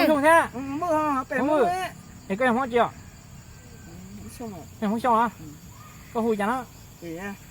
Hmoob thiab. Es koj yog Hmoob tsi os? Yog Hmoob Xyooj os? Koj hu cas no?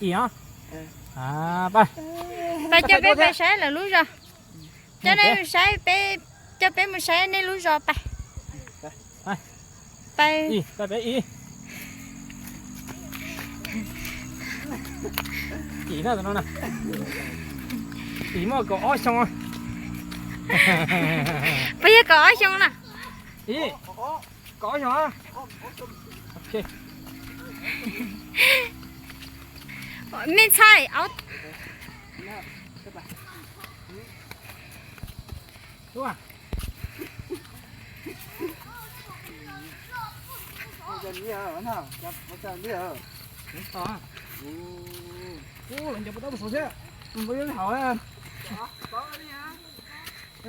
Im os. Pais coj peb pais saib lawv lub zos. Coj nej saib peb, coj peb mus saib nej lub zos pais. Pais. Pais peb im. Im no, im muaj kaum ob xyoo. Puas yog kaum ob xyoo na? Kaum ob xyoo. Me ntxhais.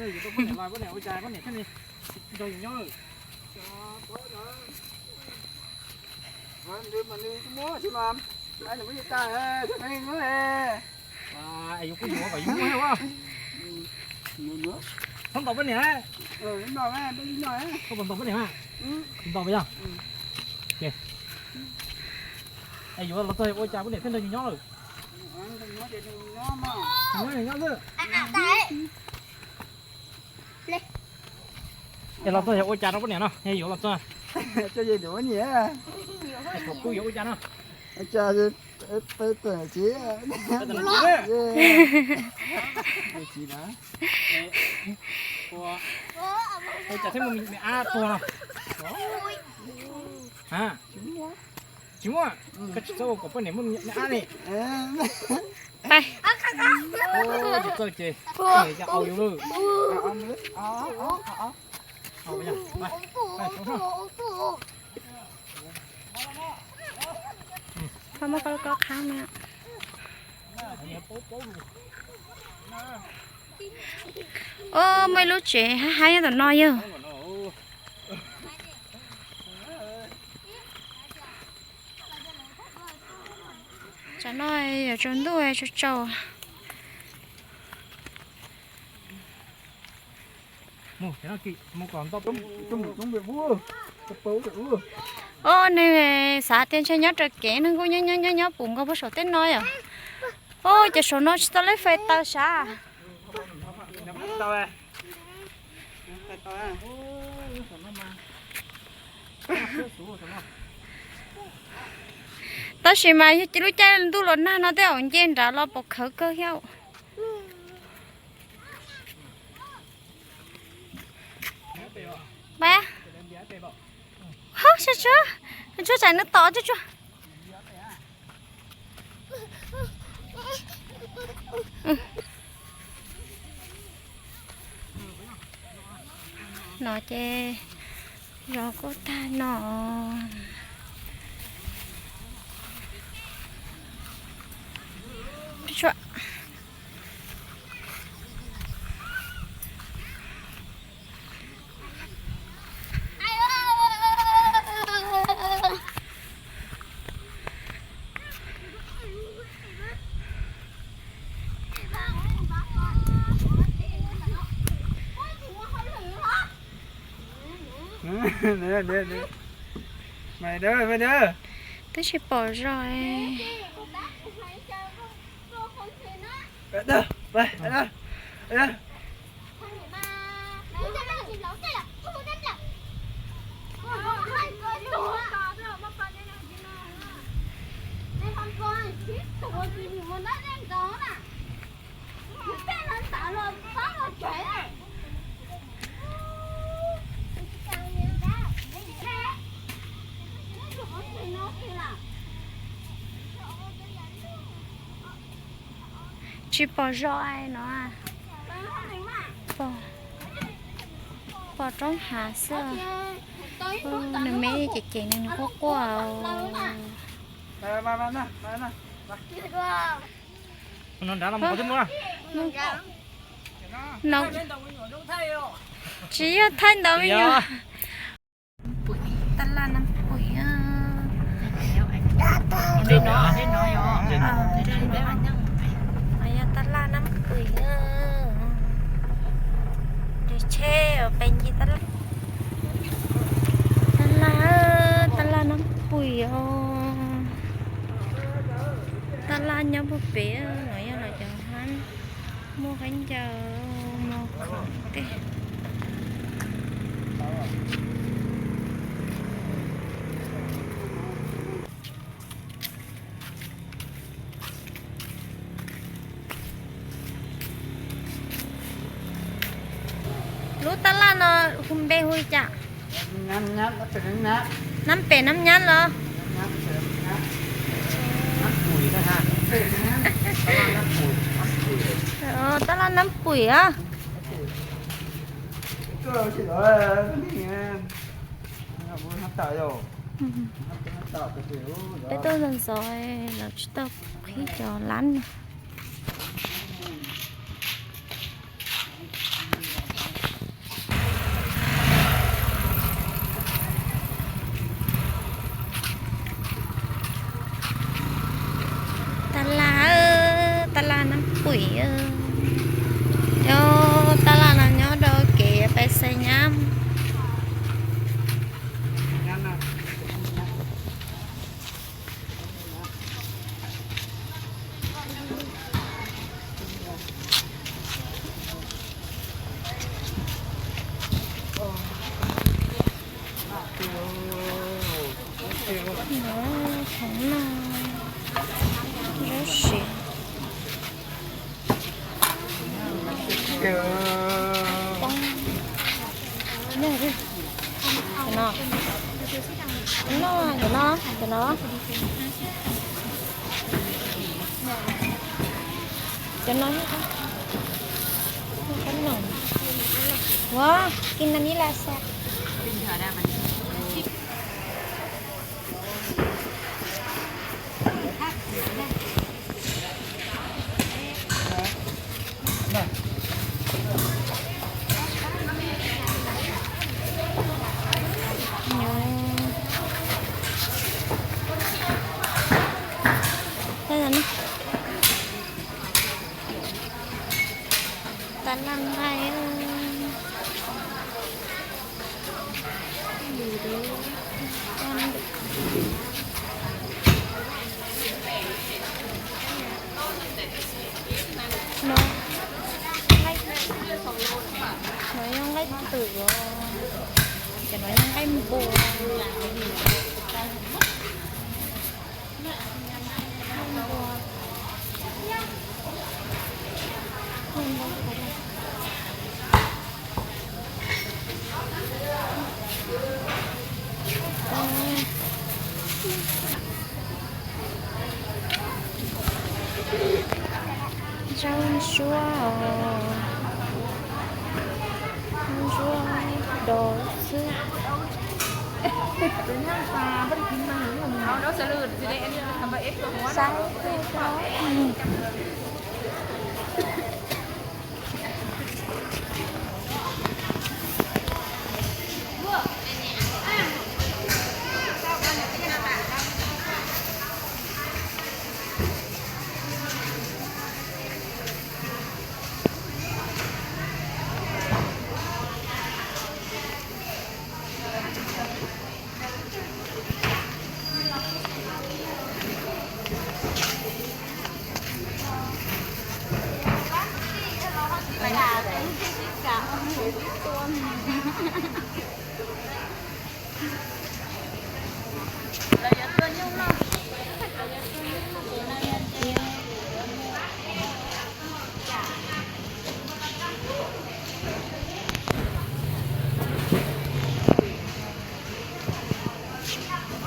Poj niam los, poj niam ua cas poj niam thiaj li nrog yus nyob lawm. Es yus kuj yuav kom yus muaj thiab. Txhob ntaus poj niam. Koj puas ntaus poj niam? Ntaus puas yog? Es yuav los txog ua cas poj niam thiaj nrog yus nyob lawm? Nyob nyob xwb. Es los txog yog ua cas rau poj niam no, yog yuav los txog? Kuj yuav ua cas no? Ua cas thiaj muaj me ab tuag no? Tsis muaj. Koj tsis txhob ua kom poj niam muaj me ab li. Tsis txawj ces poj niam yog au yus lawm. Koj muab koj lub koj qhab na. Muaj ib lub tsev hab hab nyob tom no yog. Tsam no yog tsaus ntuj tsaus tsaus. Os, nws xav tias ntshe nyob raws kev, nws kuj nyob nyob nyob nyob pum nkaus puag saum tej no yom. Os, ces saum no tsis tau lub fais taws sav. Tab sis mas yog lub caij ntuj los nag no tej zaum nce nrad los pom khawv kawg thiab. Tsuag tsuag, tsuag tsam nws tom tsuag tsuag. No ces zos kuj tag no. Twb tsis pom zos. Tsis pom zos no. Pom roob hav xwb. Nws me ces ces nws quaj quaj. Tsis yog thaij ntawd me nyuam. Tab laj Nab Pwm. Yog tab laj Nab Pwm. Nres tsheb pes ncig tab laj. Yog tab laj nyob puag pem no yog los cov hab muaj khaub ncaws mos khoom tej. Lub tab laj no hu npe hu li cas? Nab pem nab nyab los? Tab laj nab pwm a. Peb tuaj ntxov ntxov los tsis tau qhib cov lab no. Tab laj, tab laj nab pwm. Cov tab laj no nyob rau kev pais Xais Nyab. Khoom noj, lub sim. Cov no, cov no, cov no, cov no. Ua, kis na ni la sa. Tab laj nqaij. No, no yog nqaij twm os, ces no yog nqaij npua. Zaub ntsuab, ntsuab dos xwb. Saib twg rau.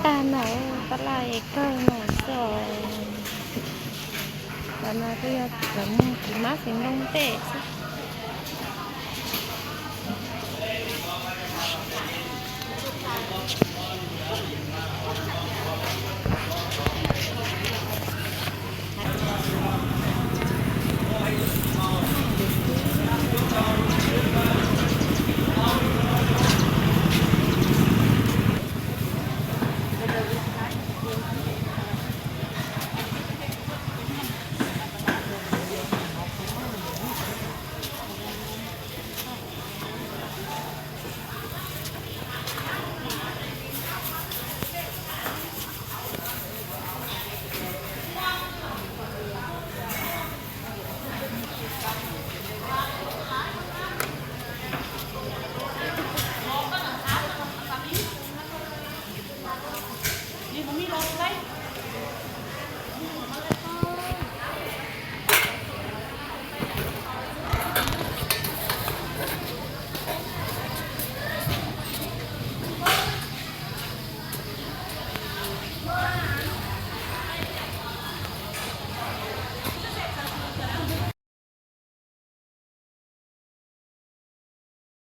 Tag no tab laj kawg no xwb. Ntawm no kuj yog lawv muag txiv hmab txiv ntoo tej xwb.